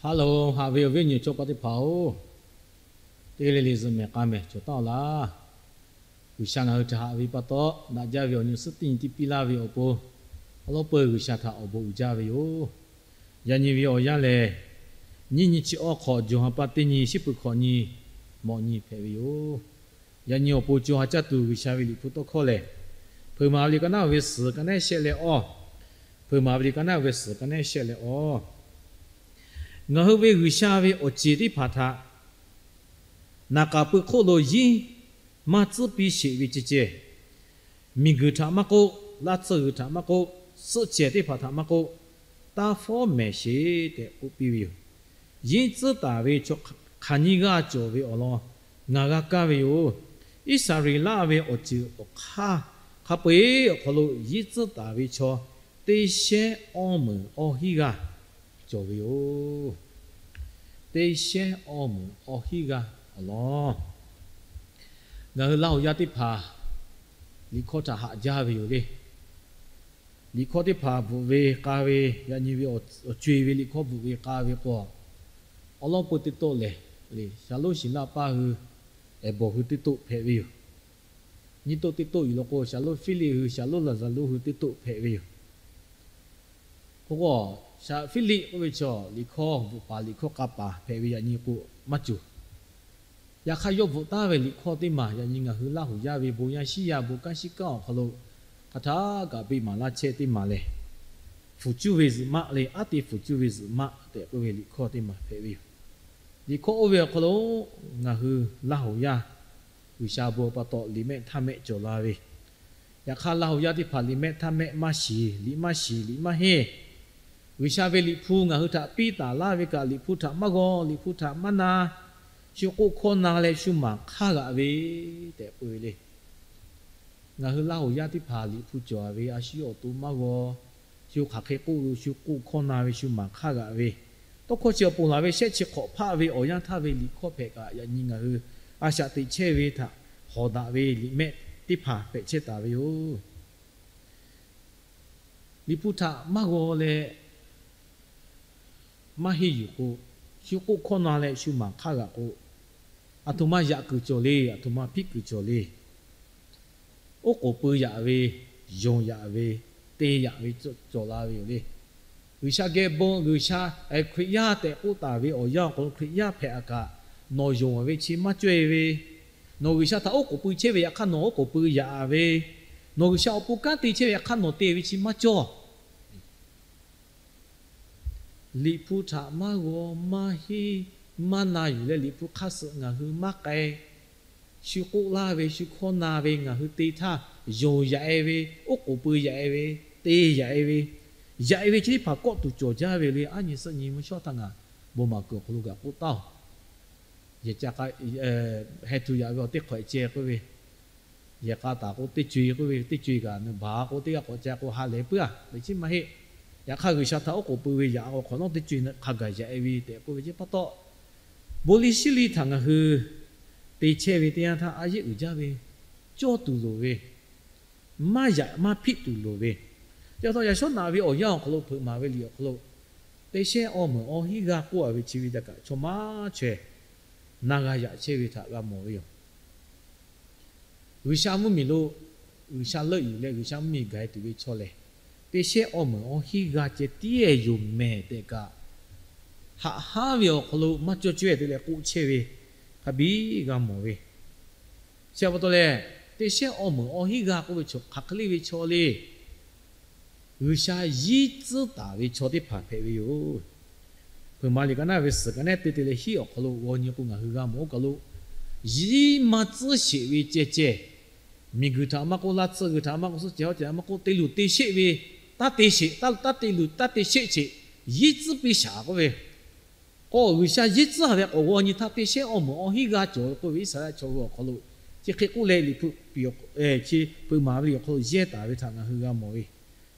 Hello, haꞈ ve awˬ viˉ awˬ nyi chaw pa teˇ hpaˍ-oˬ, teˇ g'aˇ le le zuhꞈ mehˍ k'a mehˍ cawˬ taˉ-oˬ laˇ. G'uiˬsha ngaˬ hui htaꞈ haꞈ ve pa taw, daꞈ jaˇ ve awˬ nyi suhˉ teˇ nyi tiˇ piˇ laˇ ve awˬ pon, awˬ lawn peuˬ G'uiˬsha htaꞈ awˬ bon uiˍ jaˇ ve yoˬ. Yaꞈ nyi ve awˬ yanˇ lehˬ, nyiˇ nyi chi awˇ hk'awꞈ, Jawˬ ha pa teˇ nyi, shiˉ peuˬ hkawꞈ nyi, mawꞈ nyi hpehꞈ ve yoˬ. Yaꞈ nyi awˬ pon co ha caˇ tuˬ G'uiˬsha ve Liꞈ hpu tawˇ hkawˇ lehˬ, Hpeuꞈ maˍ ve liꞈ ka naˉ ve suhˍ ka nehˉ shehˆ leh awˇ, Hpeuꞈ maˍ ve liꞈ ka naˉ ve suhˍ ka nehˉ shehˆ leh awˇ. Ngaˬ hui ve G'uiˬsha ve awˬ ceˬ teˇ hpaˍ htaꞈ naˍ k'aˍ pui hk'oˆ lo yinˉ maˇ tcuhˉ piˇ sheˍ ve ceh ceh, miˬguiˬ htaꞈ maˇ k'oˆ, laˇ tsuhˇ g'uiˬ htaꞈ maˇ k'oˆ, suhˆ cehˬ teˇ hpaˍ htaꞈ maˇ k'oˆ, taˇ fawˉ mehˍ sheˍ tehꞈ k'oˆ piˇ ve yoˬ. Yinˉ tcuhˉ taˍ ve chaw hk'aˬ nyiˇ g'aˇ cawˬ ve awˬ lawn ngaˬ g'a kaˇ ve yoˬ. Iˉsaˍreˍlaˆ ve awˬ ceuˬ awˬ hk'aˇ hk'a peu-eˬ awˬ hk'aw lo yinˉ tcuhˉ taˍ ve chaw teˇ shehnˉ awˇ meunˍ awˇ hinˉ g'aˇ cawˬ ve yoˬ. Teˇ shehnˉ awˇ meunˍ awˇ hinˉ g'aˇ awˬ lawn ngaˬ hui Laˇhuˍ yaˇ teˇ hpaˍ liꞈ hkawˇ htaꞈ haꞈ jaˇ ve yoˬ le. Liꞈ hkawˇ teˇ hpaˍ bvuhꞈ ve k'a ve, yaꞈ nyi ve awˬ co-e ve liꞈ hkawˇ bvuhꞈ ve k'a ve k'o, awˬ lawn peu teˇ toˆ lehˬ, Shaˍlonˉ Shiˍlaˆ paˇ hui, Eˍbawˬ hui teˇ toˆ hpehꞈ ve yoˬ. Nyiˇ toˆ teˇ toˆ yuˬ law k'o, Shaˍlonˉ Fiˇliˆ hui, Shaˍlonˉ Laˍzaˍruˆ hui teˇ toˆ hpehꞈ ve yoˬ. K'o k'o, Fiˇliˆ k'oˆ ve chaw liꞈ hkawˇ bvuhꞈ paˍ liꞈ hkawˇ k'a paˍ hpehꞈ ve yaꞈ nyi k'o maˇ cawˬ. Yaꞈ hk'aˇ, yawˇ bvuhꞈ taˉ ve liꞈ hkawˇ teˇ maˬ yaꞈ nyi ngaˬ hui Laˇhuˍ yaˇ ve bon yaˇ shiˉ yaˇ bon kanˉ shiˉ kanˉ awˬ hk'aw lo hk'aˬ htaˇ kaꞈ beˆ maˍ laˇ chehˇ teˇ maˬ lehˬ, fuˍ cuˇ ve zuhꞈ maˆ le, aˉ te fuˍ cuˇ ve zuhꞈ maˆ tehꞈ k'oˆ ve liꞈ hkawˇ teˇ maˬ hpehꞈ ve yoˬ. Liꞈ hkawˇ oˇ ve awˬ hk'aw lo ngaˬ hui Laˇhuˍ yaˇ G'uiˬsha bon pa taw liꞈ mehˆ htaˇ mehˆ cawˬ la ve, yaꞈ hk'aˇ Laˇhuˍ yaˇ teˇ hpaˍ liꞈ mehˆ htaˇ mehˆ maˇ shiˍ, liꞈ maˇ shiˍ, liꞈ maˇ henˇ. G'uiˬsha ve liꞈ hpu ngaˬ hui htaꞈ piˇ taˍ laˇ ve kaꞈ, liꞈ hpu htaꞈ maˇ g'aw, liꞈ hpu htaꞈ maˇ na, shu k'oˆ hkawˇ na leh shu maˍ hk'aˇ g'aꞈ ve tehꞈ k'oˆ ve le. Ngaˬ hui Laˇhuˍ yaˇ teˇ hpaˍ liꞈ hpu cawˬ ve a shu awˬ to maˇ g'aw, shu hk'aˬ hk'e k'oˆ lo shu k'oˆ hkawˇ na ve shu maˍ hk'aˇ g'aꞈ ve, tawˇ hkawˇ chi awˬ ponˬ laˬ ve shehˆ chi hk'awꞈ hpaˆ ve awˬ yanˇ htaˇ ve liꞈ hkawˇ hpehꞈ kaꞈ, yaꞈ nyi ngaˬ hui a shaꞈ teꞈ chehˇ ve htaꞈ hawˍ daꞈ ve liꞈ mehˆ teˇ hpaˍ hpehꞈ chehˇ taˍ ve yoˬ. Liꞈ hpu htaꞈ maˇ g'aw leh maˇ henˇ yuˬ k'o, shu k'oˆ hkawˇ na leh shu maˍ hk'aˇ g'aꞈ k'o, aˬ htoꞈ ma yaꞈ kuiˬ cawˬ le, aˬ htoꞈ ma hpiˆ kuiˬ cawˬ le. Oˉ k'oˍ pui yaꞈ ve, yonˍ yaꞈ ve, te yaꞈ ve cawˬ la ve yoˬ le. G'uiˬsha geh bon, G'uiˬsha, Hkriꞈ yaˇ tehꞈ k'oˆ taˍ ve awˬ yanˇ awˬ hk'aw lo Hkriꞈ yaˇ hpehꞈ aꞈ kaꞈ, nawˬ yonˍ ve chi maˇ caweh ve, nawˬ G'uiˬsha htaꞈ oˉ k'oˍ pui chehˇ ve yaꞈ hk'aˇ nawˬ oˉ k'oˍ pui yaꞈ ve, nawˬ G'uiˬsha awˬ pon kanˉ te chehˇ ve yaꞈ hk'aˇ nawˬ te ve chi maˇ cawˇ. Liꞈ hpu htaꞈ maˇ g'aw, maˇ henˇ, maˇ na yuˬ leh liꞈ hpu hk'aˇ suh ngaˬ hui maˇ k'ai. Shu k'oˆ laˇ ve, shu hkawˇ na ve ngaˬ hui te htaˇ, yonˍ yaꞈ-e ve, oˉ k'oˍ pui yaꞈ-e ve, te yaꞈ-e ve, yaꞈ-e ve chi teˇ hpaˍ kawˆ tuˬ cawˬ jaˇ ve le. Aˉ nyi suhˆ nyi mvuhˇ shawˉ htaˇ ngaˬ bon maˍ kuiˬ awˬ hk'aw lo kaꞈ k'oˆ taˉ-oˬ. Yehˬ ca k'a, heh tuˬ yaꞈ ve awˬ teˇ hk'awꞈ ceh k'oˆ ve, yehˬ k'a taˍ k'o teˇ co-e k'oˆ ve, teˇ co-e kaꞈ nawˬ baˬ k'o teˇ g'aˇ k'awꞈ ca k'o ha lehˬ puiˉ-a, leh chi maˇ heˆ. Yaꞈ hk'aˇ G'uiˬsha htaꞈ oˉ k'oˍ pui ve yaꞈ k'o hk'awꞈ nawˉ teˇ co-e hk'a gaˬ yaꞈ-e ve tehꞈ k'oˆ ve chi pa taw, bon liˇ shiˉ liˇ htaꞈ ngaˬ hui te chehˇ ve teˇ yanˇ htaˇ a yeˆ uiˍ jaˇ ve, cawˇ tuˬ loˍ ve, maˇ yaꞈ maˇ hpiˆ tuˬ loˍ ve. Chi pa taw yaꞈ shawˉ naꞈ ve awˬ yanˇ awˬ hk'aw lo hpeuꞈ maˍ ve liꞈ awˬ hk'aw lo, teˇ shehnˉ awˇ meunˍ awˇ hinˉ g'aˇ k'oˆ-a ve chi ve htaꞈ kaꞈ chaw maˇ chaweh na g'a yaꞈ chehˇ ve htaꞈ g'a mawˬ ve yoˬ. G'uiˬsha mvuhˇmiˬ lo G'uiˬsha leuˆ yuˬ leh G'uiˬsha mvuhˇmiˬ gaˬ-e tuˬ ve chaw lehˬ, teˇ shehnˉ awˇ meunˍ awˇ hinˉ g'aˇ ceh tiˉ-ehˍ yoˬ mehˍ tehꞈ kaꞈ, haꞈ hanˉ ve awˬ hk'aw lo maˇ cawˇ caweh te leh k'oˆ chehˇ ve hk'a biˇ g'a mawˬ ve. Chi pa taw lehˬ, teˇ shehnˉ awˇ meunˍ awˇ hinˉ g'aˇ k'oˆ ve chaw hk'aˬ hk'e le ve chaw le. G'uiˬsha yinˉ tcuhˉ taˍ ve chaw teˇ hpaˍ hpehꞈ ve yoˬ. Hpeuꞈ maˍ liꞈ ka naˉ ve suhˍ ka nehˉ te te leh hiˉ awˬ hk'aw lo g'aw nyi k'o ngaˬ hui g'a mawˬ oˇ kaˬ lo, yinˉ maˇ tcuhˉ sheˍ ve ceh ceh, miˬguiˬ htaꞈ maˇ k'oˆ, laˇ tsuhˇ g'uiˬ htaꞈ maˇ k'oˆ, suhˆ cehˬ hawˉ cehˬ maˇ k'oˆ, te luˬ te sheˆ ve, taˇ te sheˍ, taˇ te luˬ taˇ te sheˆ sheˍ, yinˉ tcuhˉ piˇ shaˍ k'oˆ ve, k'o G'uiˬsha yinˉ tcuhˉ ve k'awꞈ g'aw nyi htaˇ teˇ shehnˉ awˇ meunˍ awˇ hinˉ g'aˇ cawˬ ve k'oˆ ve Iˉsaˍreˍlaˆ chaw hui awˬ hk'aw lo, chi hk'e k'oˆ leh liꞈ hpu, chi hpeuꞈ maˍ ve liꞈ awˬ hk'aw lo yehˇ taˍ ve htaꞈ ngaˬ hui g'a mawˬ ve.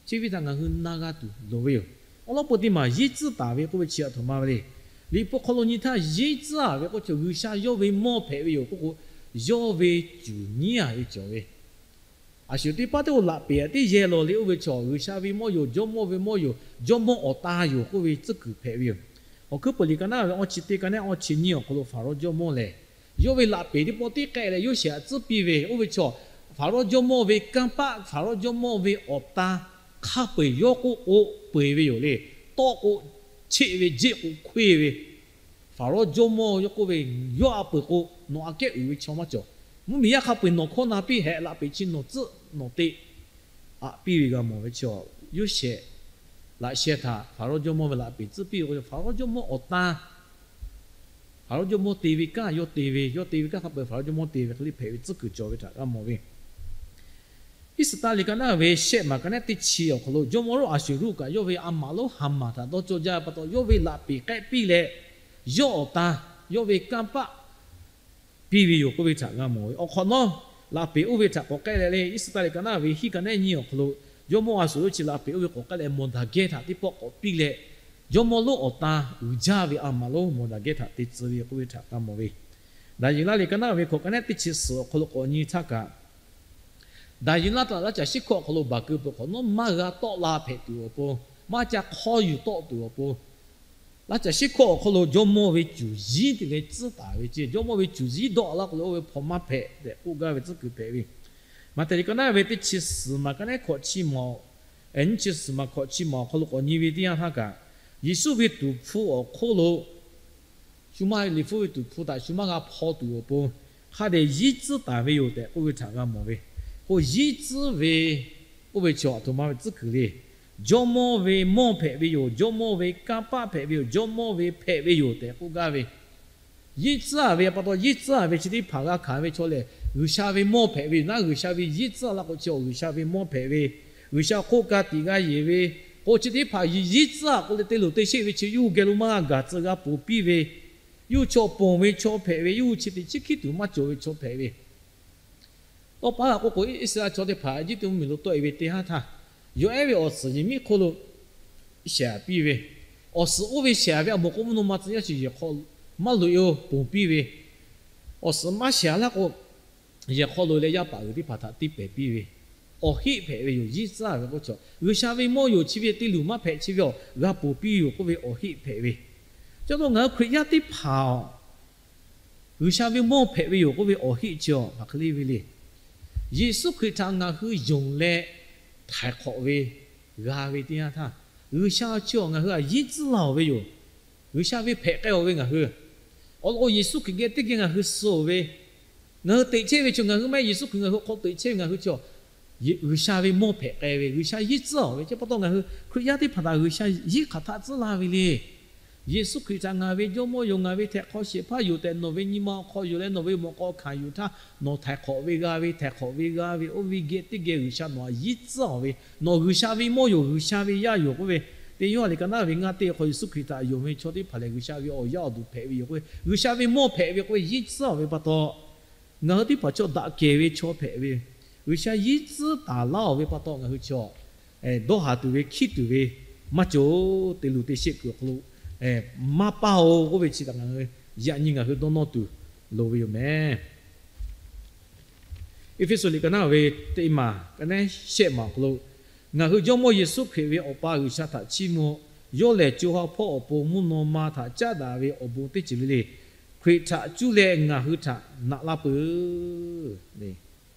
Chi ve htaꞈ ngaˬ hui na g'a tuˬ loˍ ve yoˬ. Awˬ lawn peu teˇ maˬ yinˉ tcuhˉ taˍ ve k'oˆ ve chi aˬ htoꞈ ma ve le. Liꞈ hpu hk'aw lo nyi htaˇ yinˉ tcuhˉ-a ve k'oˆ chi G'uiˬsha yawˇ ve mawˇ hpehꞈ ve yoˬ k'oˆ k'o, yawˇ ve cuˬ nyiˉ-a ve cawˬ ve, a shu teˇ paˉ teˇ o laꞈ peˍ-a teˇ yehˇ law le oˇ ve chaw G'uiˬsha ve mawˇ yoˬ, jawˇmawˇ ve mawˇ yoˬ, jawˇmawˇ awˬ ta yoˬ k'oˆ ve tcuhˉ kuiˬ hpehꞈ ve yoˬ. Awˬ hkuiˉ peuˬ liꞈ ka naˉ ve awˇ chi teˇ ka neˉ awˇ chi nyiˇ awˬ hk'aw lo Hpaˍrawˇ jawˇmawˇ lehˬ, yawˇ ve laꞈ peˍ teˇ pawˆ tiˉ k'ehˆ leh Yoˇsehꞈ tcuhˉ piˇ ve, oˇ ve chaw Hpaˍrawˇ jawˇmawˇ ve kanˇ paˆ, Hpaˍrawˇ jawˇmawˇ ve awˬ tan hk'a peu-eˬ yawˇ k'oˆ k'o peu-eˬ ve yoˬ le. Tawˆ k'o cheˆ ve, jeˆ k'o hkoˇ ve, Hpaˍrawˇ jawˇmawˇ yawˇ k'oˆ ve, yawˇ a peuˬ k'o nawˬ aꞈ kehˉ uiˍ ve chaw maˇ cawˬ. Mvuhˇmiˬ yaˇ hk'a peu-eˬ nawˬ hkawˇ na piˇ hehꞈ, laꞈ peˍ chi nawˬ tcuhˉ nawˬ te aꞈ piˇ ve g'a mawˬ ve chaw, Yoˇsehꞈ laꞈ sheh htaꞈ Hpaˍrawˇ jawˇmawˇ ve laꞈ peˍ tcuhˉ piˇ ve k'o, Hpaˍrawˇ jawˇmawˇ awˬ tan, Hpaˍrawˇ jawˇmawˇ te ve kanˉ yawˇ te ve, yawˇ te ve kanˉ hk'a peu-eˬ Hpaˍrawˇ jawˇmawˇ te ve hk'e le hpehꞈ ve tcuhˉ kuiˬ cawˬ ve htaꞈ g'a mawˬ ve. Iˉsaˍtaˆ liꞈ ka naˉ ve shehˆ maˬ ka neˉ teˇ chi awˬ hk'aw lo jawˇmawˇ lonˉ Aˍsuˍruˆ kaꞈ yawˇ ve a maˍ lonˉ Haˍmaˍ htaꞈ dawˇ cawˇ jaˇ ve pa taw, yawˇ ve laꞈ peˍ k'ehˆ piˇ leh, yawˇ awˬ tan, yawˇ ve kanˇ paˆ piˇ ve yoˬ k'oˆ ve htaꞈ g'a mawˬ ve. Awˬ hk'awꞈ nawˉ, laꞈ peˍ oˇ ve htaꞈ k'awꞈ k'ehˆ leh le, Iˉsaˍtaˆ liꞈ ka naˉ ve hiˉ ka neˉ nyiˇ awˬ hk'aw lo, jawˇmawˇ Aˍsuˍruˆ chi laꞈ peˍ oˇ ve k'awꞈ k'ehˆ leh mawˬ daꞈ geh htaꞈ teˇ pawˆ k'awꞈ piˇ leh, jawˇmawˇ lonˉ awˬ tan uiˍ jaˇ ve a maˍ lonˉ mawˬ daꞈ geh htaꞈ te tcuh ve k'oˆ ve htaꞈ g'a mawˬ ve. Daˍyeˍlaˆ liꞈ ka naˉ ve hkawꞈ ka neˉ teˇ chi suhˍ awˬ hk'aw lo k'awꞈ nyi htaˇ kaꞈ, Daˍyeˍlaˆ htaꞈ laˇ caˬ shiˉ hkawˇ awˬ hk'aw lo baˬ keu peuˬ hk'awꞈ nawˉ, maˇ g'a tawˆ la hpehꞈ tuˬ awˬ pon, maˇ ca hk'awˇ yuˬ tawˆ tuˬ awˬ pon, laˇ caˬ shiˉ hkawˇ awˬ hk'aw lo jawˇmawˇ ve cuˬ yiˉ te leh tcuhˉ taˍ ve ceˇ, jawˇmawˇ ve cuˬ yiˉ dawˆ la k'o leh oˇ ve hpaw maˇ hpehꞈ tehꞈ k'oˆ gaˇ ve tcuhˉ kuiˬ hpehꞈ ve. Maꞈhtehˍ liꞈ ka naˉ ve teˇ chi suhˍ maˬ ka neˉ hkawꞈ chi maw, nyiˇ chi suhˍ maˬ hkawꞈ chi maw awˬ hk'aw lo k'awꞈ nyi ve teˇ yanˇ htaˇ kaꞈ, Yeˍsuˆ ve tuˍ hpfuh awˬ hk'oˆ lo shu maˇ, liꞈ hpu ve tuˍ hpfuh htaꞈ shu maˇ g'a hpaw tuˬ awˬ pon, hk'a dehꞈ yiˉ tcuhˉ taˍ ve yoˬ tehꞈ k'oˆ ve htaꞈ g'a mawˬ ve. K'o yiˉ tcuhˉ ve, oˇ ve chi aˬ htoꞈ ma ve tcuhˉ kuiˬ le. Jawˇmawˇ ve mawˇ hpehꞈ ve yoˬ, jawˇmawˇ ve kanˇ paˆ hpehꞈ ve yoˬ, jawˇmawˇ ve hpehꞈ ve yoˬ tehꞈ k'oˆ gaˇ ve. Yiˉ tcuhˉ a ve pa taw, yiˉ tcuhˉ a ve chi teˇ hpaˍ g'a hkanˍ ve chaw lehˬ, G'uiˬsha ve mawˇ hpehꞈ ve yoˬ naˉ, G'uiˬsha ve yiˉ tcuhˉ a la k'o chi awˬ G'uiˬsha ve mawˇ hpehꞈ ve, G'uiˬsha hk'oˆ ka tiꞈ g'a yeˬ ve, k'o chi teˇ hpaˍ yiˉ tcuhˉ a k'oˆ leh te luˬ te sheˆ ve chi yuˇ geh lo maˇ gaˬ tcuh g'a ponˬ piˇ ve, yuˇ chaw ponˬ ve chaw hpehꞈ ve, yuˇ chi teꞈ chiˉ hkiˉ tuˬ maˇ cawˬ ve chaw hpehꞈ ve. Tawˇ pa g'a k'oˆ k'o, Iˉsaˍreˍlaˆ chaw teˇ hpaˍ Eˇjiˇtuꞈ mvuhˇmiˬ lo tawˆ e ve teˇ haˉ htaˇ, yawˬ ehˉ ve awˬ suhˍ yehˬ miˉ hk'oˆ lo shehˍ htaꞈ piˇ ve, awˬ suhˍ oˇ ve shehˍ ve a moˍ k'o mvuhˇ naw ma tcuh yaˇ chi yehˬ hk'aw maˇ loꞈ e-o ponˬ piˇ ve, awˬ suhˍ maˇ shehˍ laˇ k'o, yehˬ hk'aw loꞈ e leh yaˇ paˍ g'uiˬ teˇ hpaˍ htaꞈ te pehˍ piˇ ve, awˬ heˆ hpehꞈ ve yoˬ. Yiˉ tcuhˉ ve k'oˆ chaw, G'uiˬsha ve mawˇ yoˬ, chi ve te luˬ maˇ hpehꞈ, chi ve awˬ g'a ponˬ piˇ yoˬ k'oˆ ve awˬ heˆ hpehꞈ ve. Chi pa taw ngaˬ hui Hkriꞈ yaˇ teˇ hpaˍ G'uiˬsha ve mawˇ hpehꞈ ve yoˬ k'oˆ ve awˬ heˆ chi awˬ hk'aˬ hk'e le ve le. Yeˍsuˆ Hkriꞈ htaꞈ ngaˬ hui yonˍ leh htaiˍ hk'awꞈ ve g'a ve teˇ yanˇ htaˇ, G'uiˬsha chi awˬ ngaˬ hui htaꞈ yiˉ tcuhˉ laˇ-oˬ ve yoˬ. G'uiˬsha ve hpehꞈ k'ai-oˬ ve ngaˬ hui, awˬ lawn k'o Yeˍsuˆ Hkriꞈ geh teˇ geh ngaˬ hui suh-oˬ ve, ngaˬ hui teꞈ chehˇ ve chi ngaˬ hui maˇ heˆ, Yeˍsuˆ Hkriꞈ ngaˬ hui hk'aw teꞈ chehˇ ve ngaˬ hui chi G'uiˬsha ve mawˇ hpehꞈ k'ai ve, G'uiˬsha yiˉ tcuhˉ-oˬ ve. Chi pa taw ngaˬ hui Hkriꞈ yaˇ teˇ hpaˍ htaꞈ G'uiˬsha yiˉ hk'aˬ htaˆ tcuhˉ laˇ ve le. Yeˍsuˆ Hkriꞈ htaꞈ ngaˬ ve Jawˇmawˇ yoˬ, ngaˬ ve htehꞈ hk'aw shehˍ hpaˇ yoˬ tehꞈ nawˬ ve nyi ma awˬ hk'aw yoˬ leh nawˬ ve mawꞈ k'aw hkanˍ yuˬ htaˇ, nawˬ htaiˍ hk'awꞈ ve g'a ve, htaiˍ hk'awꞈ ve g'a ve, oˇ ve geh teˇ geh G'uiˬsha nawˬ htaꞈ yiˉ tcuhˉ-oˬ ve, nawˬ G'uiˬsha ve mawˇ yoˬ, G'uiˬsha ve yaˇ yoˬ k'oˆ ve, teˇ Yoˇhanˬ liꞈ ka naˉ ve ngaˇ teˇ hk'aw Yeˍsuˆ Hkriꞈ htaꞈ yonˍ ve chaw teˇ hpaˍ lehˬ G'uiˬsha ve awˬ yaˇ awˬ duˬ hpehꞈ ve yoˬ k'oˆ ve, G'uiˬsha ve mawˇ hpehꞈ ve k'oˆ ve yiˉ tcuhˉ-oˬ ve pa taw, ngaˬ hui teˇ hpaˍ chaw daꞈ kehˬ ve chaw hpehꞈ ve, G'uiˬsha yiˉ tcuhˉ taˍ laˇ-oˬ ve pa taw ngaˬ hui chaw dawˇ haˍ tuˬ ve hkiˉ tuˬ ve maˇ cawˬ-oˬ. Te luˬ te sheˆ kuiˬ awˬ hk'aw lo maˇ paˇ-oˬ k'oˆ ve chi htaꞈ ngaˬ hui yaꞈ nyi ngaˬ hui dawˇ nawˇ tuˬ loˍ ve yoˬ mehˍ. Eˇfeˇsuꞈ liꞈ ka naˉ ve teˇ maˬ ka naˉ shehˆ maˬ awˬ hk'aw lo, ngaˬ hui Jawˇmawˇ Yeˍsuˆ Hkriꞈ ve Awˬ pa G'uiˬsha htaꞈ chiˇ mvuh, yawˇ lehˬ co ha hpawˇ awˬ pon mvuhˇ naw ma htaꞈ caˉ daꞈ ve awˬ bon teˇ ceuˬ le le, Hkriꞈ htaꞈ cuˇ leh ngaˬ hui htaꞈ naꞈ laˇ peuˬ.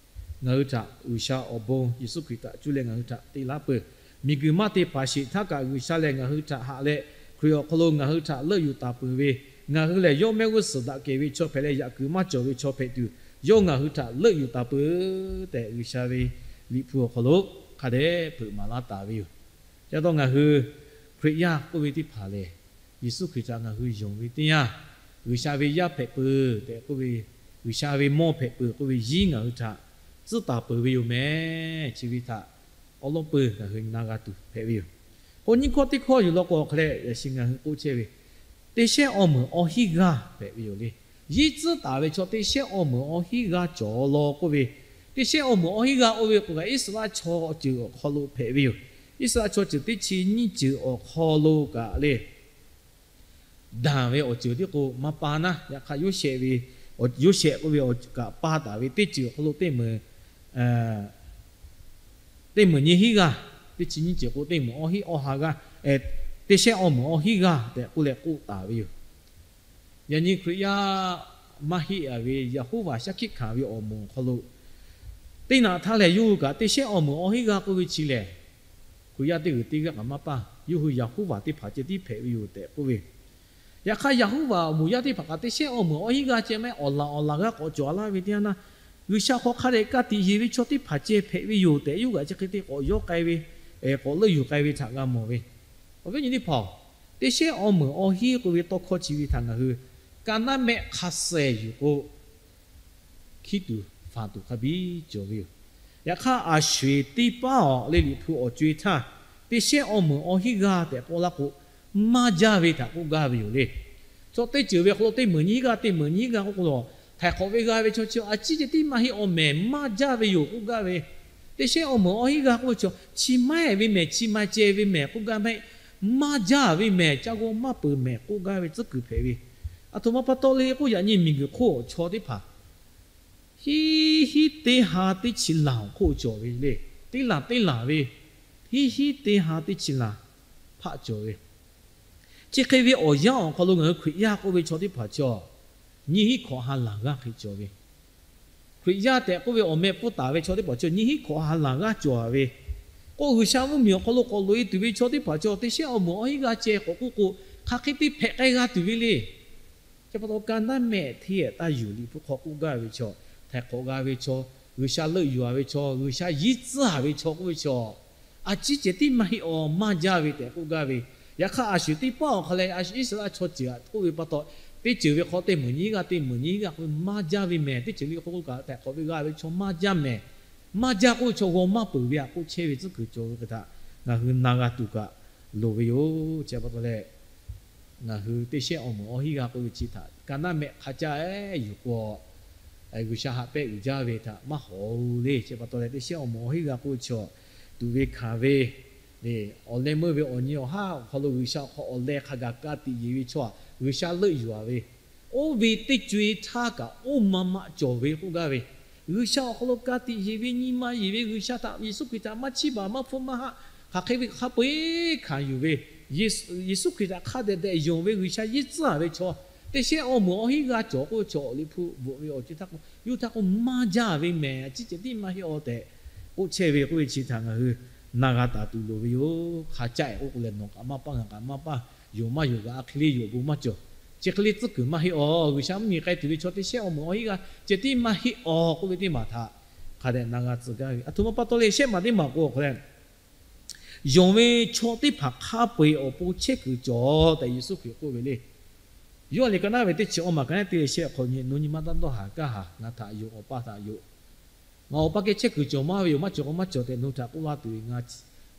Ngaˬ hui htaꞈ G'uiˬsha awˬ bon Yeˍsuˆ Hkriꞈ htaꞈ cuˇ leh ngaˬ hui htaꞈ te laˇ peuˬ. Miˬguiˬ maˇ te paˍ sheˍ htaˇ kaꞈ G'uiˬsha lehˬ ngaˬ hui htaꞈ haꞈ leh, Hkriꞈ awˬ hk'aw lo ngaˬ hui htaꞈ leuˆ yuˬ taˍ peuˬ ve, ngaˬ hui lehˬ yawˇ mehˆ g'uˇ suhˍ daꞈ kehˬ ve chaw hpehꞈ leh yaꞈ kuiˬ maˇ cawˬ ve chaw hpehꞈ tuˬ, yawˇ ngaˬ hui htaꞈ leuˆ yuˬ taˍ peuˬ tehꞈ G'uiˬsha ve Liꞈ hpu awˬ hk'aw lo hk'a dehꞈ hpeuꞈ maˍ laˇ taˍ ve yoˬ. Chi pa taw ngaˬ hui Hkriꞈ yaˇ k'oˆ ve teˇ hpaˍ lehˬ, Yeˍsuˆ Hkriꞈ htaꞈ ngaˬ hui yonˍ ve teˇ yanˇ, G'uiˬsha ve yaˇ hpehꞈ peuˬ tehꞈ k'oˆ ve, G'uiˬsha ve mawˇ hpehꞈ peuˬ k'oˆ ve yiˉ ngaˬ hui htaꞈ tcuhˉ taˍ peuˬ ve yoˬ mehˍ. Chi ve htaꞈ awˉ lawˉ peuˬ ngaˬ hui na g'a tuˬ hpehꞈ ve yoˬ. K'o nyiˇ hkawˇ teˇ hkawˇ yuˬ law k'o awˬ hk'a leh yaꞈ shi ngaˬ hui k'oˆ chehˇ ve, teˇ shehnˉ awˬ meunˍ awˬ hinˉ g'aˇ hpehꞈ ve yoˬ le. Yiˉ tcuhˉ taˍ ve chaw teˇ shehnˉ awˬ meunˍ awˬ hinˉ g'aˇ cawˬ law k'oˆ ve, teˇ shehnˉ awˬ meunˍ awˬ hinˉ g'aˇ oˇ ve k'o kaꞈ Iˉsaˍreˍlaˆ chaw ceuˬ awˬ hk'aw lo hpehꞈ ve yoˬ. Iˉsaˍreˍlaˆ chaw ceuˬ teˇ chi nyiˇ ceuˬ awˬ hk'aw lo kaꞈ le, danˬ ve awˬ ceuˬ tiˉ k'o maˇ pa naˉ, yaꞈ hk'aˇ Yoˇsehꞈ ve, Yoˇsehꞈ k'oˆ ve awˬ ceuˬ kaꞈ pa taˍ ve teˇ ceuˬ awˬ hk'aw lo teˇ meunˍ, teˇ meunˍ nyiˇ hinˉ g'aˇ, teˇ chi nyiˇ ceuˬ k'o teˇ meunˍ awˇ hinˉ awˇ ha g'aˇ, teˇ shehnˉ awˇ meunˍ awˇ hinˉ g'aˇ tehꞈ k'oˆ leh k'oˆ taˍ ve yoˬ. Yaꞈ nyi Hkriꞈ yaˇ maˇ heˆ a ve Yaˍhoˍvaˍ shaˉ hkiˆ hkanˍ ve awˬ moˍ awˬ hk'aw lo teˇ naꞈ htaˇ lehˬ, yawˇ hui kaꞈ teˇ shehnˉ awˇ meunˍ awˇ hinˉ g'aˇ k'oˆ ve chi lehˬ, Hkriꞈ yaˇ teˇ g'uiˬ teˇ g'aˇ kaꞈ maˇ paˇ, yawˇ hui Yaˍhoˍvaˍ teˇ hpaˍ ceh tiˉ hpehꞈ ve yoˬ tehꞈ k'oˆ ve. Yaꞈ hk'aˇ, Yaˍhoˍvaˍ awˬ moˍ yaˇ teˇ hpaˍ kaꞈ teˇ shehnˉ awˇ meunˍ awˇ hinˉ g'aˇ ceh maˇ heˆ, awˬ laˬ awˬ laˬ g'aˇ k'awꞈ cawˬ a laˇ ve teˇ yanˇ, G'uiˬsha hk'aw hk'a dehꞈ ka tiꞈ yeˬ ve chaw teˇ hpaˍ ceh hpehꞈ ve yoˬ tehꞈ, yawˇ hui kaꞈ chi hk'e te k'awꞈ yawˇ k'ai ve, k'awꞈ leuˆ yuˬ k'ai ve htaꞈ g'a mawˬ ve. Awˬ viˉ awˬ nyi teˇ hpaˍ-oˬ, teˇ shehnˉ awˇ meunˍ awˇ hinˉ k'oˆ ve tawˇ hkawˇ chi ve htaꞈ ngaˬ hui ka naˉ mehˆ hk'a suh yuˬ k'o, hkiˉ tuˬ faˍ tuˬ hk'a biˇ cawˬ ve yoˬ. Yaꞈ hk'aˇ, a sho-eˬ teˇ paˉ awˬ le Liꞈ hpu awˬ co-e htaˇ, teˇ shehnˉ awˇ meunˍ awˇ hinˉ g'aˇ tehꞈ k'oˆ laˇ k'o, maˇ jaˇ ve htaꞈ k'oˆ gaˇ ve yoˬ le. Chaw teˇ ceuˬ ve awˬ hk'aw lo teˇ meunˍ nyiˇ g'aˇ, teˇ meunˍ nyiˇ g'aˇ k'oˆ k'o, htaiˍ hk'awꞈ ve g'a ve chaw chi a ciˉ ceh tiˉ maˇ heˆ, awˬ mehˍ maˇ jaˇ ve yoˬ k'oˆ gaˇ ve. Teˇ shehnˉ awˬ meunˍ awˇ hinˉ g'aˇ k'oˆ ve chaw, chi maˇ heˆ ve mehˍ, chi maˇ ceh ve mehˍ k'oˆ gaˇ maˇ heˆ, maˇ jaˇ ve mehˍ, ca g'aw maˇ peuˬ mehˍ k'oˆ gaˇ ve tcuhˉ kuiˬ hpehꞈ ve. Aˬ htoꞈ ma pa taw le k'oˆ, yaꞈ nyi miˬguiˬ hk'oˆ chaw teˇ hpaˍ hiˉ hiˉ teˇ ha teˇ chi laˬ awˬ hk'oˆ cawˬ ve le. Teˇ laˬ teˇ laˬ ve hiˉ hiˉ teˇ ha teˇ chi laˬ hpaˆ cawˬ ve. Chi hk'e ve awˬ yanˇ awˬ hk'aw lo ngaˬ hui Hkriꞈ yaˇ k'oˆ ve chaw teˇ hpaˍ chaw, nyiˇ hinˉ hkawꞈ ha laˬ g'aˇ hk'e cawˬ ve. Hkriꞈ yaˇ tehꞈ k'oˆ ve awˬ meh pfuhˇ taˍ ve chaw teˇ hpaˍ chaw, nyiˇ hinˉ hkawꞈ ha laˬ g'aˇ cawˬ ve. K'o, G'uiˬsha mvuhˇmiˬ awˬ hk'aw lo k'awꞈ loꞈ e tuˬ ve chaw teˇ hpaˍ chaw, teˇ shehnˉ awˇ meunˍ awˇ hinˉ g'aˇ ceh k'awꞈ k'oˆ k'o, hk'aˬ hk'e te hpehꞈ k'ai g'a tuˬ ve le. Chi pa taw, ka naˉ mehˆ hteˇ taˇ yuˬ, Liꞈ hpu hk'aw k'oˆ gaˇ ve chaw, htaiˍ hk'awꞈ g'a ve chaw, G'uiˬsha leuˆ yuˬ a ve chaw, G'uiˬsha yinˉ tcuhˉ a ve chaw k'oˆ ve chaw, a ciˉ ceh tiˉ maˇ heˆ, awˬ maˇ jaˇ ve tehꞈ k'oˆ gaˇ ve. Yaꞈ hk'aˇ, a shu teˇ paˉ awˬ hk'a leh Iˉsaˍreˍlaˆ chaw ceuˬ htaꞈ k'oˆ ve pa taw, teˇ ceuˬ ve hk'aw teˇ meunˍ nyiˇ g'aˇ, teˇ meunˍ nyiˇ g'aˇ k'oˆ ve maˇ jaˇ ve mehˍ, teˇ ceuˬ le k'oˆ k'o kaꞈ htaiˍ hk'awꞈ ve g'a ve chaw maˇ jaˇ mehˍ, maˇ jaˇ k'oˆ ve chaw g'aw maˇ peuˬ ve htaꞈ k'oˆ chehˇ ve tcuhˉ kuiˬ cawˬ ve hk'e htaꞈ ngaˬ hui na g'a tuˬ kaꞈ loˍ ve yoˬ. Chi pa taw leh, ngaˬ hui teˇ shehnˉ awˇ meunˍ awˇ hinˉ g'aˇ k'oˆ ve chi htaꞈ ka naˉ mehˆ hk'a caˇ yuˬ k'o, G'uiˬsha haꞈ pehnˇ uiˍ jaˇ ve htaꞈ maˇ hawˍ-oˬ le. Chi pa taw leh, teˇ shehnˉ awˇ meunˍ awˇ hinˉ g'aˇ k'oˆ ve chaw, tuꞈ ve hkanˍ ve, awˬ leh meuˇ ve awˬ nyi awˬ haˉ awˬ hk'aw lo G'uiˬsha awˬ hk'aw awˬ leh hk'a gaˬ ka tiꞈ yeˬ ve chaw, G'uiˬsha leuˆ yuˬ a ve, oˇ ve teˇ co-e htaˇ kaꞈ oˇ maˇ maˆ cawˬ ve k'oˆ gaˇ ve. G'uiˬsha awˬ hk'aw lo ka tiꞈ yeˬ ve, nyi ma yeˬ ve, G'uiˬsha htaꞈ, Yeˍsuˆ Hkriꞈ htaꞈ maˇ chiˇ baˬ maˇ hpfuhˇ maˇ haˆ, hk'aˬ hk'e ve hk'a peu-eˬ hkanˍ yuˬ ve, Yeˍsuˆ Hkriꞈ htaꞈ hk'a dehꞈ dehꞈ yonˍ ve, G'uiˬsha yinˉ tcuhˉ ve chaw, teˇ shehnˉ awˇ meunˍ awˇ hinˉ g'aˇ cawˬ k'oˆ ve chaw, awˬ Liꞈ hpu bvuhꞈ ve awˬ co-e htaˇ k'o, yawˇ htaˇ k'o maˇ jaˇ ve mehˍ, a ciˉ ceh tiˉ maˇ heˆ-aˬ tehꞈ k'oˆ chehˇ ve k'oˆ ve chi htaꞈ ngaˬ hui na g'a taˍ tuˬ loˍ ve yoˬ. Hk'a caˇ-e k'oˆ k'o leh, nawˬ kaꞈ maˇ paˇ, ngaˬ kaꞈ maˇ paˇ, yonˍ maˇ yonˍ kaꞈ a hk'e le yonˍ bon maˇ cawˬ. Chi hk'e le tcuhˉ kuiˬ maˇ heˆ-aˬ. G'uiˬsha mvuhˇmiˬ k'ai tuˬ ve chaw teˇ shehnˉ awˇ meunˍ awˇ hinˉ g'aˇ ceh tiˉ maˇ heˆ-aˬ k'oˆ ve teˇ maˬ htaꞈ hk'a dehꞈ na g'a tcuh gaˇ ve. Aˬ htoꞈ ma pa taw leh, shehˆ maˬ teˇ maˬ k'o awˬ hk'aw leh, yonˍ ve chaw teˇ hpaˍ hk'a peu-eˬ awˬ pon chehˇ kuiˬ cawˬ tehꞈ Yeˍsuˆ Hkriꞈ k'oˆ ve le. Yawˇ a liꞈ ka naˉ ve teˇ chi awˇ maˬ ka naˉ te leh shehˆ hk'awꞈ nyi, nawˬ nyi ma taˇ dawˇ haˍ kaˇ haˍ, ngaˬ htaꞈ yonˍ, Awˬ pa htaꞈ yonˍ. Ngaˬ Awˬ pa geh chehˇ kuiˬ cawˬ maˇ ve yoˬ. Maˇ cawˬ k'o maˇ cawˬ tehꞈ nawˬ hui htaꞈ k'oˆ laˇ tuˬ ve,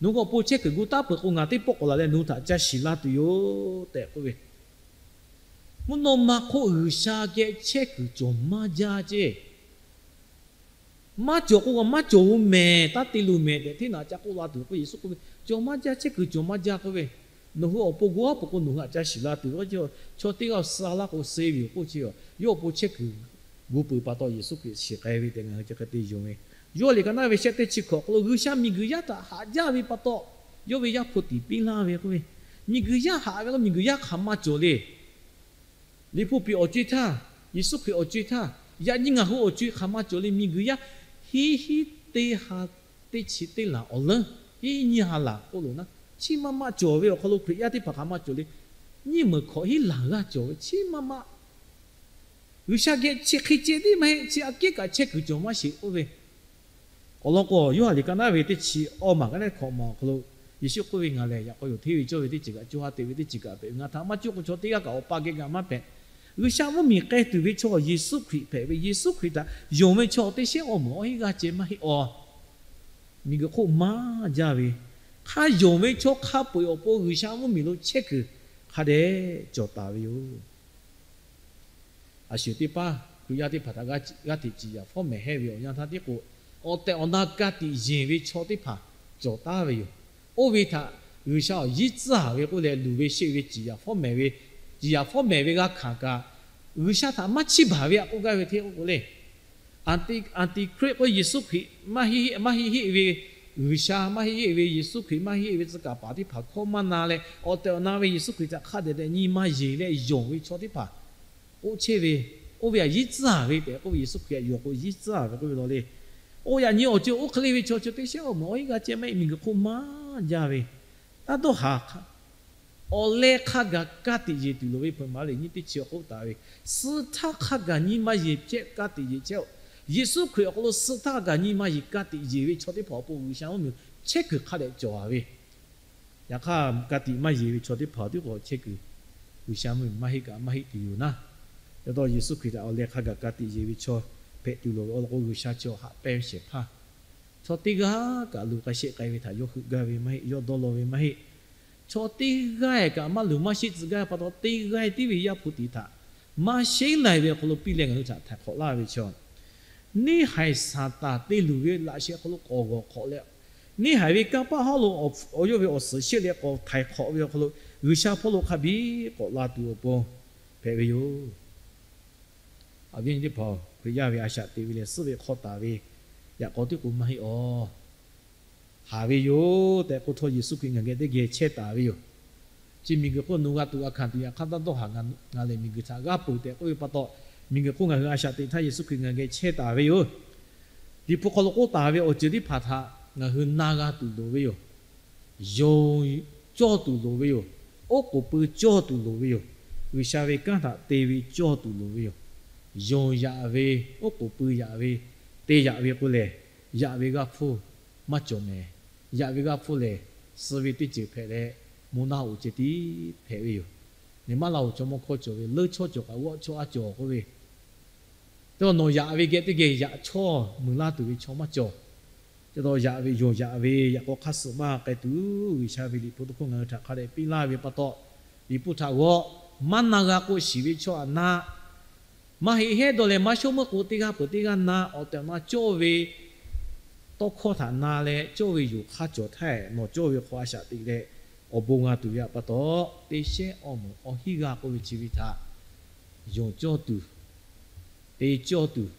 nawˬ hui awˬ pon chehˇ kuiˬ gu taˉ peuˬ k'o, ngaˬ teˇ pawˆ k'awꞈ laˬ leh nawˬ hui htaꞈ ca shiˍ laˇ tuˬ yoˬ tehꞈ k'oˆ ve. Mvuhˇ naw ma hk'oˆ G'uiˬsha geh chehˇ kuiˬ cawˬ maˇ jaˇ ceˇ. Maˇ cawˬ k'o, maˇ cawˬ-oˬ mehˍ, taˇ te loˬ mehˍ tehꞈ hteˇ naꞈ ca k'oˆ la tuˬ k'o, Yeˍsuˆ k'oˆ ve, Cawˬ maˇ jaˇ, chehˇ kuiˬ cawˬ maˇ jaˇ k'oˆ ve, nawˬ hui awˬ pon gu aˉ peuˬ k'o nawˬ hui htaꞈ ca shiˍ la tuˬ ve k'o, chaw teˇ g'aˇ suh laˇ k'o suh ve yoˬ k'oˆ chi, yawˇ awˬ pon chehˇ kuiˬ gu peuˬ pa taw Yeˍsuˆ Hkriꞈ shiˍ k'ai ve tehꞈ ngaˬ hui chi hk'e te yonˍ ve. Yawˇ a liꞈ ka naˉ ve shehˆ teˇ chi hkawꞈ hk'aw lo G'uiˬsha miˬguiˬ yaˇ htaꞈ haꞈ jaˇ ve pa taw, yawˇ ve Yaˇ hpu tiˍ piˇ laˇ ve k'oˆ ve, miˬguiˬ yaˇ haꞈ ve k'o miˬguiˬ yaˇ hk'aˬ ma cawˬ le. Liꞈ hpu piꞈ awˬ co-e htaˇ, Yeˍsuˆ Hkriꞈ awˬ co-e htaˇ, yaꞈ nyi ngaˬ hui awˬ co-e hk'aˬ ma cawˬ le. Miˬguiˬ yaˇ hiˉ hiˉ teˇ ha teˇ chi teˇ laˬ awˬ leuˉ, hiˉ hiˉ nyiˇ ha laˬ k'oˆ loˬ naˉ, chi maˇ maˆ cawˬ ve awˬ hk'aw lo Hkriꞈ yaˇ teˇ hpaˍ hk'aˬ ma cawˬ le. Nyiˇ meunˍ hkawꞈ hiˉ laˬ g'aˇ cawˬ ve, chi maˇ maˆ G'uiˬsha geh chi hk'e ceh tiˉ maˇ heˆ, chi aꞈ kehˉ kaꞈ chehˇ kuiˬ cawˬ maˇ sheˍ k'oˆ ve. Awˬ lawn k'o, Yoˇhanˬ liꞈ ka naˉ ve teˇ chi awˇ maˬ ka naˉ hkawꞈ maˬ awˬ hk'aw lo, Yeˍsuˆ k'oˆ ve, Ngaˬ lehˬ yaꞈ k'aw yoˬ, hteˇ ve cawˇ ve teˇ ceuˬ kaꞈ, co ha te ve teˇ ceuˬ kaꞈ hpehꞈ ve, ngaˬ htaꞈ maˇ cuˇ k'o chaw teˇ g'aˇ kaꞈ Awˬ pa geh g'a maˇ hpehꞈ. G'uiˬsha mvuhˇmiˬ k'ai tuˬ ve chaw Yeˍsuˆ Hkriꞈ hpehꞈ ve, Yeˍsuˆ Hkriꞈ htaꞈ yonˍ ve chaw teˇ shehnˉ awˇ meunˍ awˇ hinˉ g'aˇ ceh maˇ heˆ-aˬ. Miˬguiˬ hk'oˆ maˇ jaˇ ve, hk'a yonˍ ve chaw hk'a peu-eˬ awˬ pon G'uiˬsha mvuhˇmiˬ lo chehˇ kuiˬ hk'a dehꞈ cawˬ taˍ ve yoˬ. A shu teˇ paˉ Hkriꞈ yaˇ teˇ hpaˍ htaꞈ g'aˇ hteꞈ ciˍ yaˍ fawˉ mehˍ hehˇ ve awˬ yanˇ htaˇ tiˉ k'o, awˬ tehˬ awˬ na ka tiꞈ yeˬ ve chaw teˇ hpaˍ cawˬ taˍ ve yoˬ. Oˇ ve htaꞈ G'uiˬsha awˬ yinˉ tcuhˉ ve k'oˆ leh luˬ ve sheˆ ve ciˍ yaˍ fawˉ mehˍ ve, ciˍ yaˍ fawˉ mehˍ ve g'a hkanˍ kaꞈ, G'uiˬsha htaꞈ maˇ chiˇ baˬ ve aꞈ k'oˆ gaˇ ve hteˇ k'oˆ k'o le. Anˍtiˍhriˆ k'o Yeˍsuˆ Hkriꞈ maˇ heˆ heˆ ve G'uiˬsha maˇ heˆ ve, Yeˍsuˆ Hkriꞈ maˇ heˆ ve tcuh kaˍ paˍ teˇ hpaˍ hkawˇ maˇ na leh, awˬ tehˬ awˬ na ve Yeˍsuˆ Hkriꞈ htaꞈ hk'a dehꞈ dehꞈ nyi ma yeˬ leh yonˍ ve chaw teˇ hpaˍ k'oˆ chehˇ ve, oˇ ve htaꞈ yiˉ tcuhˉ ve tehꞈ k'oˆ ve, Yeˍsuˆ Hkriꞈ htaꞈ yonˍ k'o yiˉ tcuhˉ ve k'oˆ ve law le. Oˇ ve htaꞈ nyi awˬ ceuˬ oˇ hk'e le ve chaw chi teˇ shehnˉ awˬ meuꞈ awˬ hinˉ g'aˇ ceh maˇ heˆ, miˬguiˬ hk'oˆ maˇ jaˇ ve, taˇ dawˇ haˍ hk'aˇ, awˬ leh hk'a gaˬ ka tiꞈ yeˬ tuˬ loˍ ve hpeuꞈ maˍ le nyi teˇ chi awˬ k'oˆ taˍ ve, suh htaˇ hk'a gaˬ nyi ma yeˬ chehˇ ka tiꞈ yeˬ chehˇ-oˆ. Yeˍsuˆ Hkriꞈ awˬ hk'aw lo suh htaˇ hk'a gaˬ nyi ma yeˬ ka tiꞈ yeˬ ve chaw teˇ hpaˍ awˬ pon G'uiˬsha mvuhˇmiˬ chehˇ kuiˬ hk'a dehꞈ cawˬ a ve. Yaꞈ hk'aˇ, ka tiꞈ maˇ yeˬ ve chaw teˇ hpaˍ tiˉ k'o chehˇ kuiˬ G'uiˬsha mvuhˇmiˬ maˇ heˆ kaꞈ maˇ heˆ tuˬ yoˬ naˉ. Yaꞈ taw Yeˍsuˆ Hkriꞈ htaꞈ awˬ leh hk'a gaˬ ka tiꞈ yeˬ ve chaw hpehꞈ tuˬ loˍ ve awˬ lawn k'o, G'uiˬsha chi awˬ haꞈ pehnˇ shehˍ hpaˇ chaw teˇ g'aˇ kaꞈ luˬ k'ai shehˆ k'ai ve htaꞈ yawˇ heuˆ gaˇ ve maˇ heˆ, yawˇ dawˇ law ve maˇ heˆ. Chaw teˇ g'aˇ kaꞈ maˇ luˬ maˇ sheˆ tcuh gaˇ ve pa taw, teˇ g'aˇ tiˉ ve Yaˇ hpu tiꞈ htaꞈ maˇ sheˉ lai ve awˬ hk'aw lo piˇ leh ngaˬ hui htaꞈ htaiˍ hk'awꞈ laˇ ve chaw, neˇ haiˬ Saˍtanˍ te luˬ ve laꞈ sheh hk'aw lo k'awꞈ g'awˬ hk'awꞈ leh, neˇ haiˬ ve kanˇ paˆ hawˉ lo awˬ yawˇ ve awˬ suhˍ shehˆ leh k'awꞈ htaiˍ hk'awꞈ ve awˬ hk'aw lo G'uiˬsha hpawˇ lo hk'a biˇ k'awꞈ la tuˬ awˬ pon hpehꞈ ve yoˬ. Awˬ viˉ awˬ nyi teˇ hpaˍ, Hkriꞈ yaˇ ve a shaꞈ teꞈ ve lehˬ, suhˉ ve hk'aw taˍ ve yaꞈ k'aw tiˉ k'o maˇ heˆ awˬ haˍ ve yoˬ tehꞈ k'oˆ htawˇ, Yeˍsuˆ Hkriꞈ ngaˬ geh teˇ geh chehˇ taˍ ve yoˬ. Chi miˬguiˬ hk'oˆ nawˬ g'a tuˬ g'a hkanˍ tuˬ yaꞈ hk'aˇ taˇ dawˇ haˍ, ngaˬ lehˬ miˬguiˬ htaꞈ g'aˇ peuˬ tehꞈ k'oˆ ve pa taw, miˬguiˬ hk'oˆ ngaˬ hui a shaꞈ teꞈ htaˇ Yeˍsuˆ Hkriꞈ ngaˬ geh chehˇ taˍ ve yoˬ. Liꞈ hpu hk'aw lo k'oˆ taˍ ve awˬ ceuˬ teˇ hpaˍ htaꞈ ngaˬ hui na g'a tuˬ loˍ ve yoˬ. Yonˍ cawˇ tuˬ loˍ ve yoˬ. Oˉ k'oˍ pui cawˇ tuˬ loˍ ve yoˬ. G'uiˬsha ve kanˉ htaꞈ te ve cawˇ tuˬ loˍ ve yoˬ. Yonˍ yaꞈ ve, oˉ k'oˍ pui yaꞈ ve, te yaꞈ ve k'o lehˬ, yaꞈ ve g'aˇ hpfuhˇ maˇ cawˬ mehˍ. Yaꞈ ve g'aˇ hpfuhˇ lehˬ, suh ve teˇ ceuˬ hpehꞈ leh, mvuhˇ naˆ hoꞈ ceh tiˉ hpehꞈ ve yoˬ. Neˇ maˇ la hoꞈ chaw mawˇ hkawˇ cawˬ ve, leuˉ chawˇ cawˬ kaꞈ g'awˆ chawˇ a cawˬ k'oˆ ve, teˇ nawˬ yaꞈ ve geh teˇ geh yaꞈ chawˇ muiˬ laˇ tuˬ ve chaw maˇ cawˬ. Teˇ taw yaꞈ ve yonˍ yaꞈ ve yaꞈ k'aw hk'aˇ suh maˇ k'ai tuˬ, G'uiˬsha ve Liꞈ hpu tawˇ hkawˇ ngaˬ hui htaꞈ hk'a dehꞈ piˇ laˇ ve pa taw, Liꞈ hpu htaꞈ g'aw maˇ na g'a k'o shiˍ ve chaw htaꞈ na maˇ heˆ heˉ dawˇ leh maˇ shawˉ meuˇ k'o, teˇ g'aˇ peuˬ teˇ g'aˇ na awˬ tehˬ awˬ na cawˇ ve tawˇ hkawˇ htaꞈ na leh cawˇ ve yoˬ hk'aˇ cawˬ htaˇ, nawˬ cawˇ ve hk'aw a shaꞈ teꞈ leh awˬ bon g'a tuˬ ve pa taw, teˇ shehnˉ awˬ meuꞈ awˬ hinˉ g'aˇ k'oˆ ve chi ve htaꞈ yonˍ cawˇ tuˬ, te cawˇ tuˬ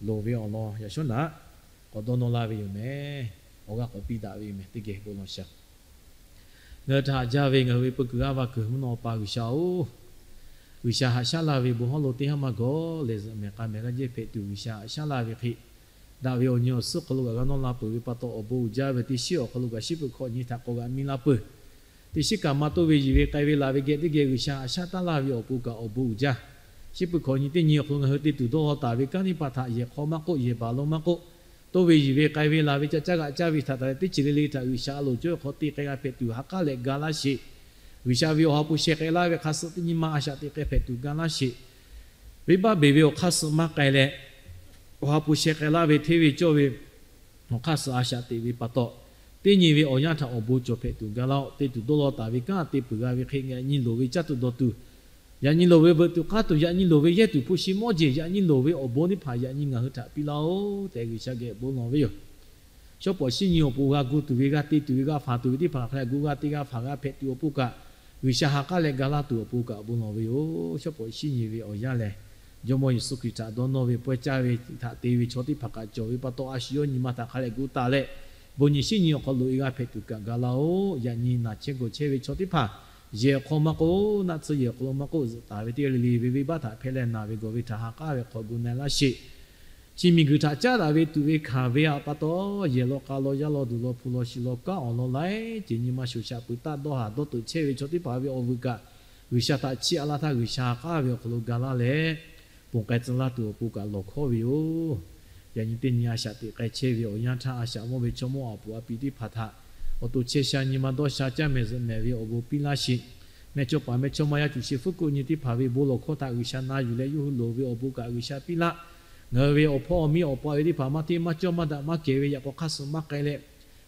loˍ ve awˬ lawn yaꞈ shawˉ naꞈ k'awꞈ dawˇ nawˇ laˇ ve yoˬ mehˍ. Awˬ g'aˇ k'awꞈ piˇ daꞈ ve yoˬ mehˍ. Teˇ geh bon lawˬ shaˍ. Ngaˬ hui htaꞈ haꞈ jaˇ ve ngaˬ hui ve peu kuiˬ g'aˇ va kuiˬ mvuhˇ naw pa G'uiˬsha-oˬ, G'uiˬsha haꞈ shaˉ laˇ ve bon hawˉ lo teˇ haˉ maˇ gawˬ leh, zuhꞈ mehˍ k'a mehˍ g'aˇ jehˇ hpehꞈ tuˬ G'uiˬsha haꞈ shaˉ laˇ ve hk'e, daꞈ ve awˬ nyi awˬ suhˉ hk'aw lo g'a g'a nawˇ la peuˬ ve pa taw, awˬ bon uiˍ jaˇ ve teˇ shiˉ awˬ hk'aw lo kaꞈ shiˉ peuˬ hkawꞈ nyi htaꞈ k'awꞈ g'a miˇ laˇ peuˬ. Teˇ shiˉ kaꞈ maˇ toˇ ve yiˬ ve k'ai ve laˬ ve geh teˇ geh G'uiˬsha haꞈ shaˉ taˇ laˇ ve awˬ pon kaꞈ awˬ bon uiˍ jaˇ. Shiˉ peuˬ hkawꞈ nyi teˇ nyi awˬ hk'aw lo ngaˬ hui te tuˬ dawˇ haw taˍ ve kanˉ teˇ hpaˍ htaꞈ yehˬ hk'aw maˇ k'oˆ, yehˬ baˬ lo maˇ k'oˆ, toˇ ve yiˬ ve k'ai ve laˬ ve ca caˇ g'aꞈ caˇ ve htaꞈ taˍ leh teˇ ceuˬ le le htaꞈ G'uiˬsha a loˍ cawˇ ve hk'aw te k'ai g'a hpehꞈ tuˬ ha k'aˉ leh ga laˇ sheˍ. G'uiˬsha ve awˬ ha hpu sheh k'ai laˇ ve hk'a suh teˇ nyi ma a shaꞈ teꞈ k'ai hpehꞈ tuˬ ga laˇ sheˍ. Venˇbaˆ beˬ ve awˬ hk'aˇ suh maˇ k'ai leh, awˬ ha hpu sheh k'ai laˇ ve hteˇ ve cawˇ ve awˬ hk'aˇ suh a shaꞈ teꞈ ve pa taw, teˇ nyi ve awˬ yanˇ htaꞈ awˬ bon cawˬ hpehꞈ tuˬ ga laˇ-oˆ. Te tuˬ dawˇ law taˍ ve kanˉ te peuˬ g'a ve hk'e yaꞈ nyi loˍ ve caˇ tuˬ dawˬ tuˬ, yaꞈ nyi loˍ ve veuꞈ tuˬ k'aˉ tuˬ, yaꞈ nyi loˍ ve yehˇ tuˬ hpu shi mawˇ jeˬ, yaꞈ nyi loˍ ve awˬ bon teˇ hpaˍ yaꞈ nyi ngaˬ hui htaꞈ piˇ laˇ-oˆ tehꞈ G'uiˬsha geh bon lawˬ ve yoˬ. Shawˉ pawˍ shinˉ nyi awˬ pon g'a gu tuˬ ve, g'a te tuˬ ve, g'a faˍ tuˬ ve teˇ hpaˍ hk'a leh gu g'a te g'a faˍ g'a hpehꞈ tuˬ awˬ pon kaꞈ, G'uiˬsha ha k'aˉ leh ga laˇ tuˬ awˬ pon kaꞈ bon lawˬ ve yoˬ. Shawˉ pawˍ shinˉ nyi ve awˬ yanˇ lehˬ, Jawˇmawˇ Yeˍsuˆ Hkriꞈ htaꞈ dawˇ nawˇ ve pawehˇ caˇ ve htaꞈ te ve chaw teˇ hpaˍ kaꞈ cawˬ ve pa taw, a shu yawˇ nyi ma htaꞈ hk'a leh gu taˍ leh, bon nyi shinˉ nyi awˬ hk'aw lo e g'a hpehꞈ tuˬ kaꞈ ga laˇ-oˆ. Yaꞈ nyi naˬ chehˇ gawˬ chehˇ ve chaw teˇ hpaˍ yehˬ awˬ hk'aw maˇ k'oˆ, naˆ tsuhˇ yehˬ awˬ hk'aw lo maˇ k'oˆ, zuhꞈ taˍ ve teˇ g'aˇ le le ve venˇbaˆ htaꞈ hpehˇ leh naˬ ve gawˬ ve htaꞈ ha k'aˉ ve hk'aw gu na laˇ sheˍ. Chi miˬguiˬ htaꞈ caˉ daꞈ ve tuꞈ ve hkanˍ ve pa taw, yehˬ law k'a law yaˇ law duˬ law hpu law shi law kanˉ awˬ lawn laiˉ ceuˬ nyi ma shoˍ shaꞈ peuˬ taˆ dawˇ haˍ dawˇ teuꞈ chehˇ ve chaw teˇ hpaˍ ve awˬ vuiˬ kaꞈ, G'uiˬsha htaꞈ chiˇ a laˇ htaˇ G'uiˬsha ha k'aˉ ve awˬ hk'aw lo ga laˇ leh, ponˬ k'ai tcuh laˇ tuˬ awˬ pon kaꞈ lawˬ hkawˉ ve yoˬ. Yaꞈ nyi teˇ nyi a shaꞈ teꞈ k'ai chehˇ ve awˬ yanˇ htaˇ, a shaꞈ mawˇ ve chaw mawˇ awˬ puˍ a piˍ teˇ hpaˍ htaꞈ awˬ to chehˇ sha nyi ma dawˇ sha caˇ mehˍ zuhꞈ mehˍ ve awˬ bon piˇ laˇ sheˍ. Mehˇchawˇpaˍ mehˇchawˇma yaˇ cuˬ shi fuˉ kuˆ nyi teˇ hpaˍ ve bon lawˬ hkawˇ htaꞈ G'uiˬsha na yuˬ leh yawˇ hui loˍ ve awˬ bon kaꞈ G'uiˬsha piˇ laˇ. Ngaˬ hui ve awˬ hpawˇ awˬ miˇ awˬ pa ve teˇ hpaˍ maˇ hteˇ maˇ cawˇ maˇ daꞈ maˇ kehˬ ve yaꞈ k'aw hk'aˇ suh maˇ k'ai leh,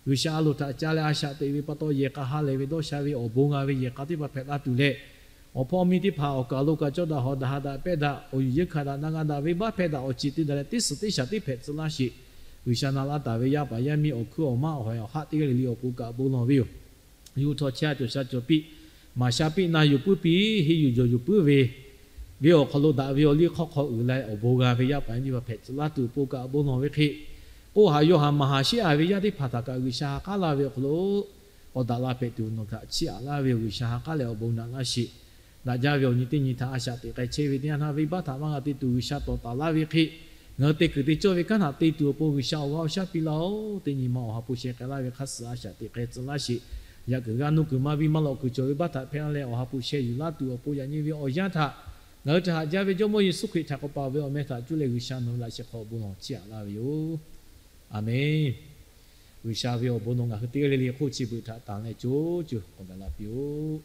G'uiˬsha a loˍ htaꞈ ca leh a shaꞈ teꞈ ve pa taw, yehˬ k'a ha lehˬ ve dawˇ sha ve awˬ bon g'a ve yehˬ k'a teˇ hpaˍ hpehꞈ la tuˬ leh, awˬ hpawˇ miˇ teˇ hpaˍ awˬ kaˬ lo kaꞈ cawˇ daꞈ hawˍ daꞈ ha daꞈ pehˇ daꞈ, awˬ yuˬ yeunˇ hkanˍ daꞈ na g'a daꞈ venˇbaˆ hpehˇ daꞈ awˬ ceuˬ te daꞈ leh teˇ suhˍ teˇ shaˍ teˇ hpehꞈ tcuh laˇ sheˍ. G'uiˬsha na laˇ taˍ ve yaˇ paˍ yaˇ miˇ awˬ hkuiˉ awˬ maˇ awˬ hawehˬ awˬ haˆ teˇ g'aˇ le le awˬ pon kaꞈ bon lawˬ ve yoˬ. Yuˇ htawˇ chehˇ a cawˬ sha cawˬ piˇ, maˍ sha piˇ na yuˬ puiˉ piˇ, henˇ yuˬ jawˬ yuˬ puiˉ ve, ve awˬ hk'aw lo daꞈ ve awˬ liˇ hk'awˇ hk'aw uiˍ la awˬ bon g'a ve yaˇ paˍ yaˇ miˇ teˇ hpaˍ hpehꞈ tcuh laˇ tuˬ awˬ pon kaꞈ bon lawˬ ve hk'e, Oˇ haꞈ yawˇ haꞈ maˍ haˍ sheˉ a ve yaˇ teˇ hpaˍ htaꞈ kaꞈ G'uiˬsha ha k'aˉ laˇ ve awˬ hk'aw lo, k'awꞈ daꞈ la hpehꞈ tuˬ nawˬ htaꞈ chiˇ aꞈ laˇ ve yoˬ. G'uiˬsha ha k'aˉ leh awˬ bon naꞈ laˇ sheˍ. Daꞈ jaˇ ve awˬ nyi teˇ nyi htaꞈ a shaꞈ teꞈ k'ai chehˇ ve teˇ yanˇ htaˇ, venˇbaˆ htaꞈ maˇ g'a te tuˬ G'uiˬsha tawˍ taˍ laˇ ve hk'e, ngaˬ hui te kuiˬ te cawˇ ve kanˉ htaꞈ te tuˬ awˬ pon G'uiˬsha awˬ g'aˇ awˬ shaˉ piˇ laˇ-oˆ. Teˇ nyi ma awˬ ha hpu sheh k'ai laˇ ve hk'a suhˍ a shaꞈ teꞈ k'ai tcuh laˇ sheˍ. Yaꞈ kuiˬ g'a nuˇ kuiˬ ma ve maˇ lawꞈ kuiˬ cawˬ ve baˆ htaꞈ hpehˇ laˇ leh awˬ ha hpu sheh yuˬ laˇ tuˬ awˬ pon yaꞈ nyi ve awˬ yanˇ htaꞈ ngaˬ hui htaꞈ haꞈ jaˇ ve Jawˇmawˇ Yeˍsuˆ Hkriꞈ htaꞈ k'awꞈ paˍ ve awˬ meh htaꞈ cuˇ leh G'uiˬsha nawˬ hui laꞈ sheh hk'aw bon lawˬ chiˇ aꞈ laˇ ve yoˬ. A menˬ. G'uiˬsha ve awˬ bon nawˬ ngaˬ hui teˇ g'aˇ le le hk'oˆ chi beuꞈ htaꞈ tanˬ leh co co k'awꞈ gaˬ la piˇ-oˆ.